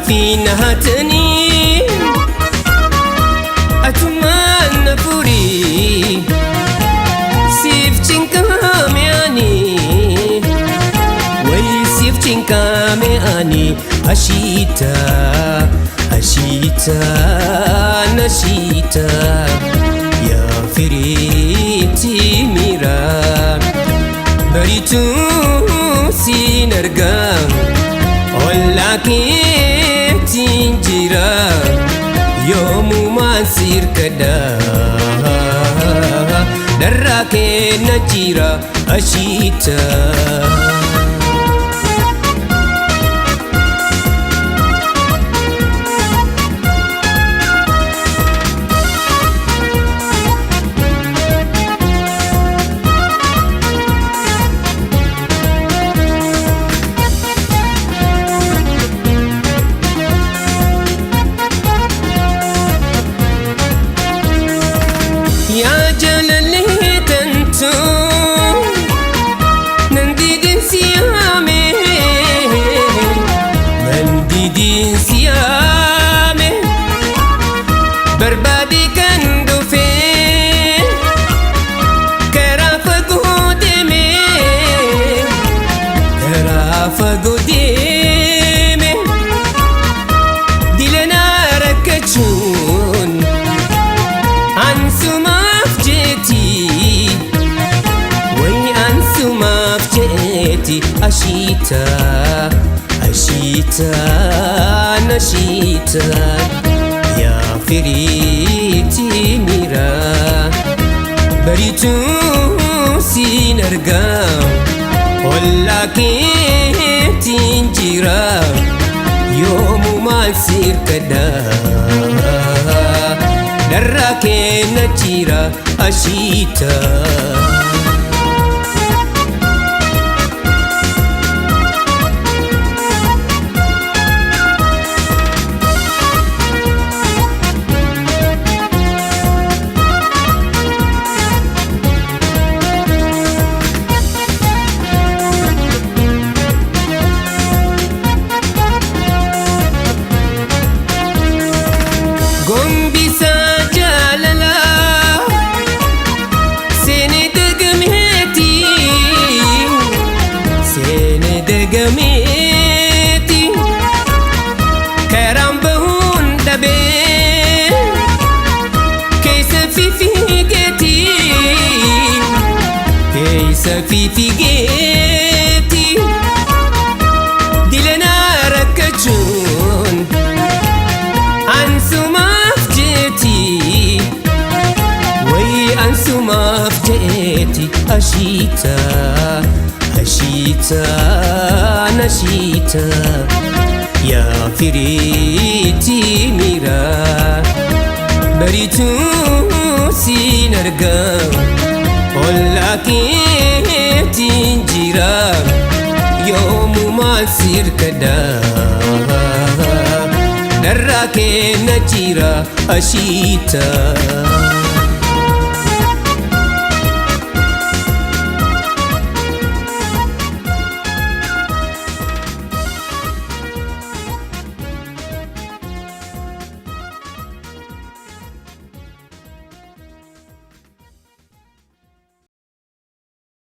Tarkaanfii na hatanii atumaan na furii siif cinqame ani wayi siif cinqame ani ashiita ashiita nashiita yaa firiitti miiraa barituu siin argaa ollaa keetiin jira yoomumaan sirkadha darraa kenna jira ashiita. Yaa jaalallee tantu nan didin siyaame nan didin siyaame barbaade kan dhufe karaa fagoo deeme karaa fagoo deeme dilana rakkachuun ansumaaf jeeti wayi ansumaaf jeeti ashiita ashiita nashiita yaa firiitti miiraa barituu siin argaa ollaa keetiin jira yoomumaan sirkadha darraa kenna jira ashiita. Gombisaa jaalalaa seene dagameeti seene dagameeti karaan bahuun dhabee keessa fifigeeti keessa fifigeeti dilanaa rakkachuun ansumaaf jeeti wayi ansumaaf jeeti ashiita ashiita nashiita yaa firiitti miiraa barituu siin argaa ollaa keetiin jira yoomumaan sirkadha darraa kenna jira ashiita.